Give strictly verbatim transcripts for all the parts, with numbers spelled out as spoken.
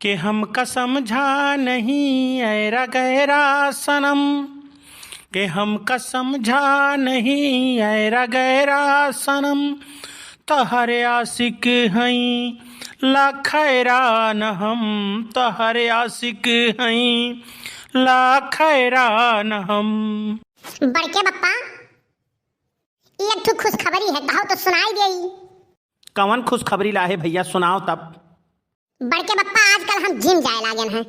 कि हमका समझा नहीं ऐरा गैरा सनम, कि हमका समझा नहीं ऐरा गैरा सनम, तोहरे आशिक हई लाख हैरान हम, तोहरे आशिक हई लाख हैरान हम। बड़के बप्पा, ई एक ठो खुशखबरी है, कहो तो सुनाई देई। कवन खुशखबरी लाहे भैया, सुनाओ तब। बड़के बप्पा, आजकल हम जिम जाए लागेन हैं।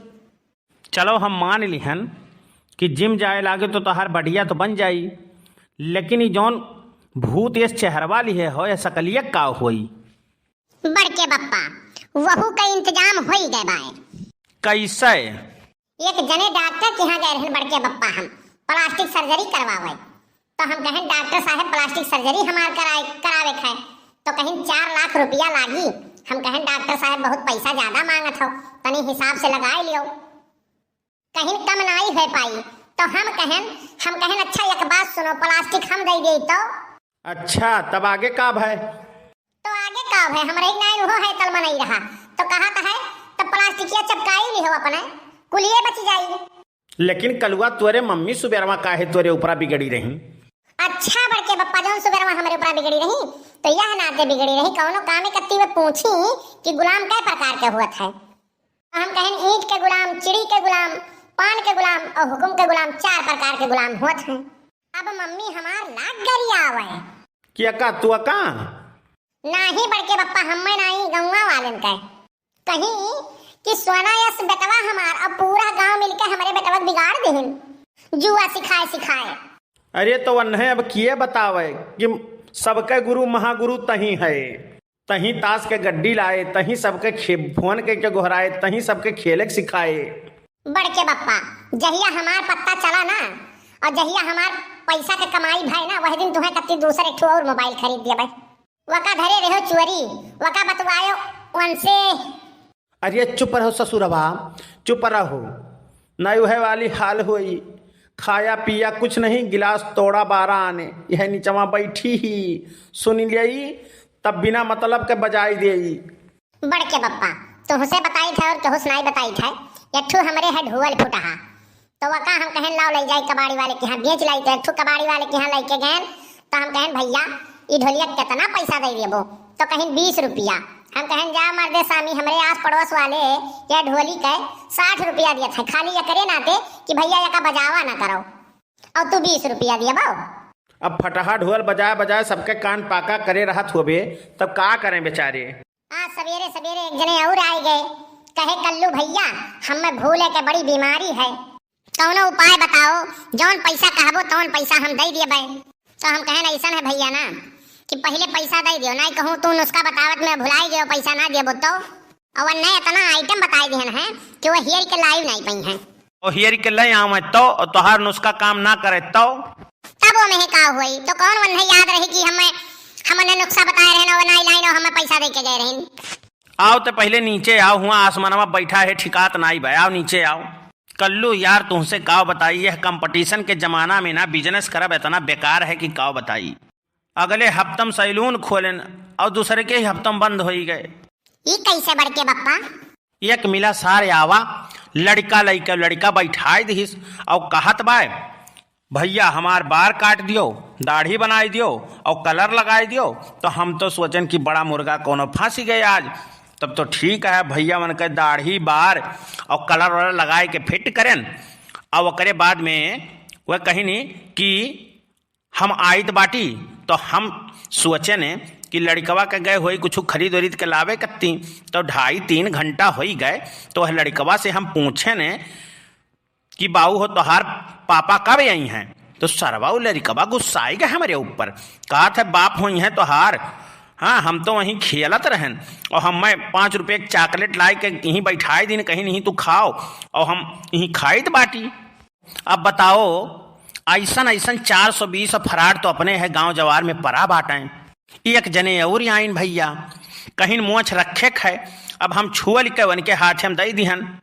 चलो, हम मान लिहन कि जिम जाए लागे तो तोहार बढ़िया तो बन जाई, लेकिन ई जौन भूत ये चेहरवा लिहे हो, ये सकलिया का होई? बड़के बप्पा, वहू का इंतजाम होई गए बाए। कैसे? एक जने डॉक्टर के यहाँ गए रहन बड़के बप्पा हम, प्लास्टिक सर्जरी करवावे। तो हम कहेन, "डॉक्टर साहब, प्लास्टिक सर्जरी हमार कराए, करावे के है।" तो कहिन, "चार लाख रुपया लागी।" हम कहेन, "डॉक्टर साहब, बहुत पैसा ज्यादा मांगत हो, तनी हिसाब से लगाए लियो।" कहिन, "कम नाई हो पाई।" तो हम कहेन, हम कहेन, "अच्छा, एक बात सुनो, प्लास्टिक हम दे देई तो?" अच्छा, तब आगे का भय? तो आगे का भय, हमरे एक नाइन हो है, तलमा नहीं रहा, तो कहा था है, तब प्लास्टिकिया चपकाई लिहो अपने, कुलिये बच जाई। लेकिन कलुआ, तोरे मम्मी सुबेरवा काहे तोरे ऊपरा बिगड़ी रही? अच्छा बड़के बप्पा, जौन सुबेरवा हमरे ऊपरा बिगड़ी रही, तो यह नाते बिगड़ी रही, कौनो कामे कत्ती वे पूछी कि गुलाम कै प्रकार के हुअत है? तो हम कहेन, ईंट के गुलाम, चिड़ी के गुलाम, पान के गुलाम और हुकुम के गुलाम, चार प्रकार के गुलाम हुअत हैं। अब मम्मी हमार लाग गरियावे। कि अका तू अका? नाही बड़के बप्पा, हम्मे नाही, गौवा वालेन के। कहीं कि सोना यस बेटवा हमार, अब पूरा गांव मिलके हमरे बेटवा के बिगाड़ देहिन, जुआ सिखाए सिखाए। अरे तो वन्हे अब किए बतावे कि सबके गुरु महागुरु तहीं है, तहीं ताश के गड्डी लाए, तहीं सबके खे-, फोन के, के गोहराए, तहीं सबके खेले के सिखाए। बड़के बप्पा, जहिया हमार पत्ता चला ना, और जहिया हमार पैसा के कमाई भय ना, वही दिन तुहें कत्ती दूसर एक ठो और मोबाइल खरीद दिया भाई। वका धरे रहो चोरी, वका बतवायो उनसे। अरे चुप रहो ससुरवा, चुप रहो। नहीं वह वाली हाल होई, खाया पिया कुछ नहीं, गिलास तोड़ा बारह आने, यह निचवा बैठी ही सुन लियई, तब बिना मतलब के बजाई देई। बड़के बप्पा, तुहसे बताई था और केहू से नाई बताई था, एक ठो हमरे है ढोल फुटहा, तो वका हम कहेन, "लाओ, लई जाई कबाड़ी वाले के यहाँ, बेच लाई।" तो एक ठो कबाड़ी वाले के यहाँ लइके गएन, तो हम कहेन, "भैया, ई ढोलिया केतना पैसा दे देबो?" तो कहिन, "बीस रुपया।" हम कहेन, "जा मर्दे सामी, हमरे आस पड़ोस वाले ये ढोली के साठ रुपया दियत है, खाली एकरे नाते कि भैया एका बजावा ना करो, और तू बीस रुपया दियबो।" अब फटहा ढोल बजाए बजाए सबके कान पाका करे रहत होबे, तब का करें बेचारे? आज सवेरे सवेरे एक जने और आए गए, कहे, "कल्लू भैया, हमें भूले के बड़ी बीमारी है, कौनो उपाय बताओ, जौन पैसा कहबो तौन पैसा हम दे देबे।" तो हम कहेन, "ऐसन है भैया ना कि पहले पैसा दे दियो, नहीं कहूँ तू नुस्खा बतावत में भुलाई गयो, पैसा ना देबो तो।" और वन्ने इतना आइटम बताई दिहन है कि वो हियर के लाई नहीं पाई हैं। और हियर के ले आवे तो, और तोहार नुस्खा काम ना करे तो? तब वो में का होई? तो कौन वन्हे याद रही कि हमें, हमने नुस्खा बताए रहे ना, वो नाई लाइन और हमें पैसा दे के गए रहे। आओ तो पहले नीचे आओ, हुआ आसमानवा बैठा है, ठिकात नाई बा, आओ नीचे आओ। कल्लू यार, तुहसे काव बताई, यह कंपटीशन के जमाना में ना बिजनेस करब इतना बेकार है कि काव बताई। अगले हफ्तम सैलून खोलेन और दूसरे के ही हफ्तम बंद होई गए। ई कैसे बड़के बप्पा? एक मिला सार आवा, लड़िका लइके लड़िका बैठाई दिहिस और कहत बाय, "भैया हमार बार काट दियो, दाढ़ी बनाई दियो और कलर लगाई दियो।" तो हम तो सोचेन कि बड़ा मुर्गा कोनो फांसी गए आज। तब तो ठीक है, भैया मन के दाढ़ी बार और कलर वलर लगाए के फिट करेन। और ओकरे बाद में वह कहिन कि हम आइत बाटी, तो हम सोचेन कि लड़िकवा के गए होई कुछ खरीद उरीद के लावे कत्ती, तो ढाई तीन घंटा होई गए। तो वह लड़िकवा से हम पूछेन कि "बाऊ हो, तोहार पापा कब आई हैं?" तो सरवा उ लड़िकवा गुस्साई गए हमरे ऊपर, कहत है, "बाप होई हैं तोहार, हाँ, हम तो वहीं खेलत रहन और हम मैं पाँच रुपये के चॉकलेट लाई के यहीं बैठाई दिन, कहीं नहीं तू खाओ, और हम यहीं खाइत बाटी।" अब बताओ, ऐसन ऐसन चार सौ बीस फराड तो अपने है गांव जवार में परा बाटें। एक जने और आइन भैया, कहिन मोछ रखे क है, अब हम छुअल के उनके हाथे में दई दिहन।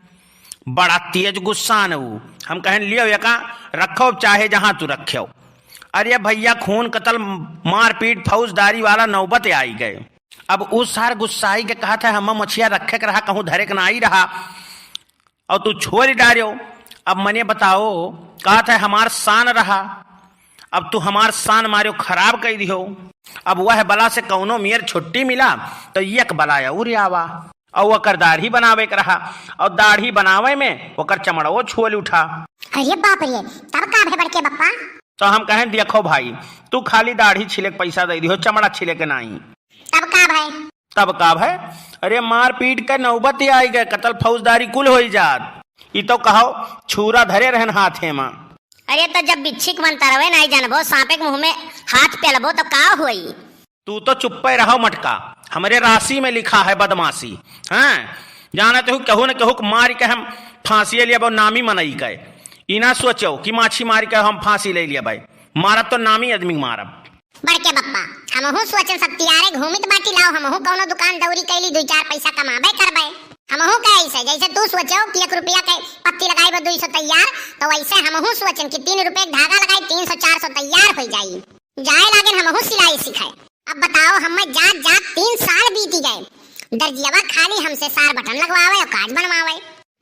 बड़ा तेज गुस्सान ऊ। हम कहेन, "लियो एका, रखो चाहे जहाँ तू रखे हो।" अरे भैया, खून कतल, मारपीट, फौजदारी वाला नौबत आई गए। अब उ सार गुस्साई के कहत है, "हम मोछिया रखे के रहा, कहूँ धरे के ना आई रहा।" और तू छोड़ डार्यो। अब मने बताओ, कहत है हमार शान रहा, अब तू हमार शान मार्यो खराब कइ दिहो। अब वह बला से कौनो मेर छुट्टी मिला, तो एक बला अउर आवा। और ओकर दाढ़ी बनावे के रहा, और दाढ़ी बनावे में ओकर चमड़वो छोल उठा। अरे बाप रे, तब का भे बड़के बप्पा? तो हम कहें, देखो भाई, तू खाली दाढ़ी छिले के पैसा दइ दिहो, चमड़ा छिले के नाई। तब का भे? तब का भे? अरे मारपीट के नौबत ही आइ गए, कतल फौजदारी कुल होई जात। ई तो कहो, छुरा धरे रहन हाथे मा। अरे तो जब बिच्छी के मंतरवे नाई जानबो, साँपे के मुँह में हाथ पेलबो तो का होई? तू तो चुप्पे रहो मटका, हमरे राशि में लिखा है बदमाशी। हाँ, जानत हो, केहू न केहू के मारि के हम फाँसी लेबो, नामी मनई के। ई ना सोचो कि माछी मारि के हम फाँसी ले लेबै, मारब तो नामी आदमी के मारब। बड़के बप्पा, हमहू सोचन सत्तियारे घूमित बाटी, लाओ हमहू कौनो दुकान दौरी कैली, दुई चार पैसा कमाबे करबे। हमहू कहे ऐसे, जैसे तू सोचो कि एक रुपया के पत्ती लगाई बा दुई सौ तैयार, तो वैसे हमहू सोचन कि तीन रुपये के धागा लगाई, तीन सौ चार सौ तैयार हो जाई। जाए लागेन हमहू सिलाई सिखाए। अब बताओ, हमें जात जात तीन साल बीती गए, दर्जियावा खाली हमसे सार बटन लगवावे और काज बनवावे,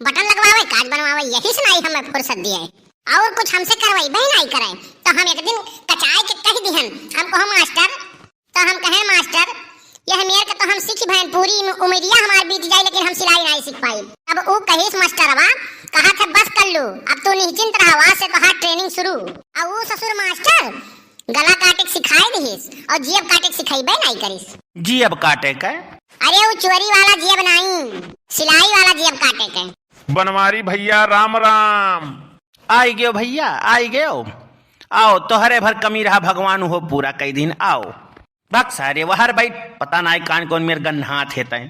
बटन लगवावे, काज बनवावे, यही से नाई हमें फुर्सत दिए। और कुछ हमसे करवाई बे नाई करे, तो हम एक दिन कचाए के कह दिहन, हम कहो मास्टर, तो हम कहे मास्टर, यह मेर के तो हम सीख भयन, पूरी उम-, उमरिया हमार बीत जाए, लेकिन हम सिलाई नाई सीख पाई। अब ऊ कहिस मास्टरवा, कहा था बस कर लू, अब तू निश्चिंत रहा, आज से तोहार ट्रेनिंग शुरू। अब ऊ ससुर मास्टर गला काटे के सिखाई दिहिस और जियब काटे के सिखाइबे नाई करिस। जियब काटे के? अरे ऊ चोरी वाला जियब नाई, सिलाई वाला जियब काटे के। बनवारी भैया राम राम। आई गयो भैया, आई गयो। आओ, तोहरे भर कमी रहा, भगवान हो पूरा कई दिन। आओ। भक सारे, वहर बैठ, पता नाई कान कौन मेर गन्हात है तैं।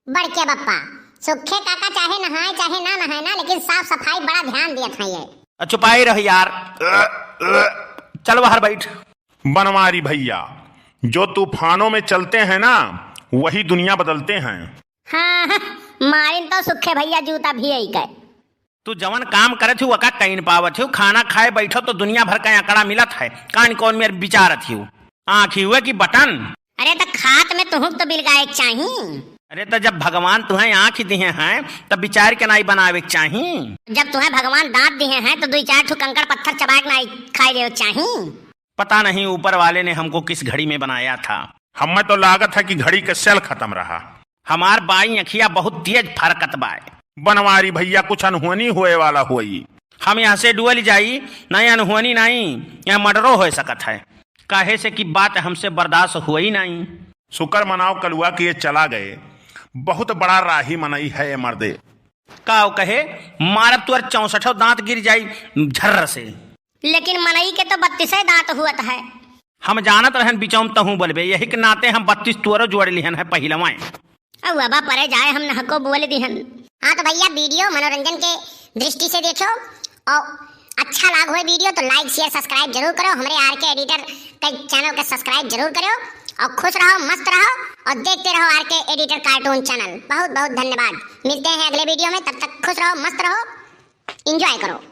बड़के बप्पा, सुखे काका चाहे नहाए चाहे ना नहाए ना, लेकिन साफ सफाई बड़ा ध्यान दियत हैं ये। अ, चुपाई रह यार। चल वहर बैठ। बनवारी भैया, जो तूफानों में चलते हैं ना, वही दुनिया बदलते हैं। हाँ, हाँ, मारिन तो सुखे भैया जूता भी आई गए। तू जवन काम करत हू, वका कहीं न पावत हू। खाना खाए बैठो तो दुनिया भर का आंकड़ा मिलत है। कान कौन मेर विचारत हू? आँखी हुए कि बटन? अरे त खात में तुहूँ तो बिलगाए के चाही। अरे त जब भगवान तुहें आँखी दिहे हैं, तब विचार के नाई बनावे के चाही। जब तुहें भगवान दांत दिहे हैं, तो दुई चार ठो कंकड़ पत्थर चबाए के नाई खाए लेवे के चाही। पता नहीं ऊपर वाले ने हमको किस घड़ी में बनाया था। हमें तो लागत है कि घड़ी के सेल खत्म रहा। हमार बाई अखिया बहुत तेज फरकत बाय। बनवारी भैया, कुछ अनहोनी होए वाला होई। हम यहाँ से डुअल जाई, नहीं अनहोनी नहीं, यहाँ मर्डरो हो सकत है, काहे से कि बात हमसे बर्दाश्त होई नहीं। शुक्र मनाओ कलुआ कि ये चला गए, बहुत बड़ा राही मनई है ये मर्दे। का कहे, मारब तुअर चौसठो दांत गिर जाई झर्र से। लेकिन मनई के तो बत्तीसे दांत हुअत है। हम जानत रहन बिचौम तहूँ बोलबे, यही के नाते हम बत्तीस तुअरो जोड़ लिहन है पहिलवाएं। अब बाबा परे जाए हम नहको बोल दिहन। हाँ तो भैया, वीडियो मनोरंजन के दृष्टि से देखो और अच्छा लाग होए वीडियो तो like, share, subscribe जरूर करो। हमरे आर के एडिटर के चैनल के subscribe जरूर करो और खुश रहो, मस्त रहो और देखते रहो आर के एडिटर कार्टून चैनल। बहुत बहुत धन्यवाद, मिलते हैं अगले वीडियो में, तब तक खुश रहो, मस्त रहो, एंजॉय करो।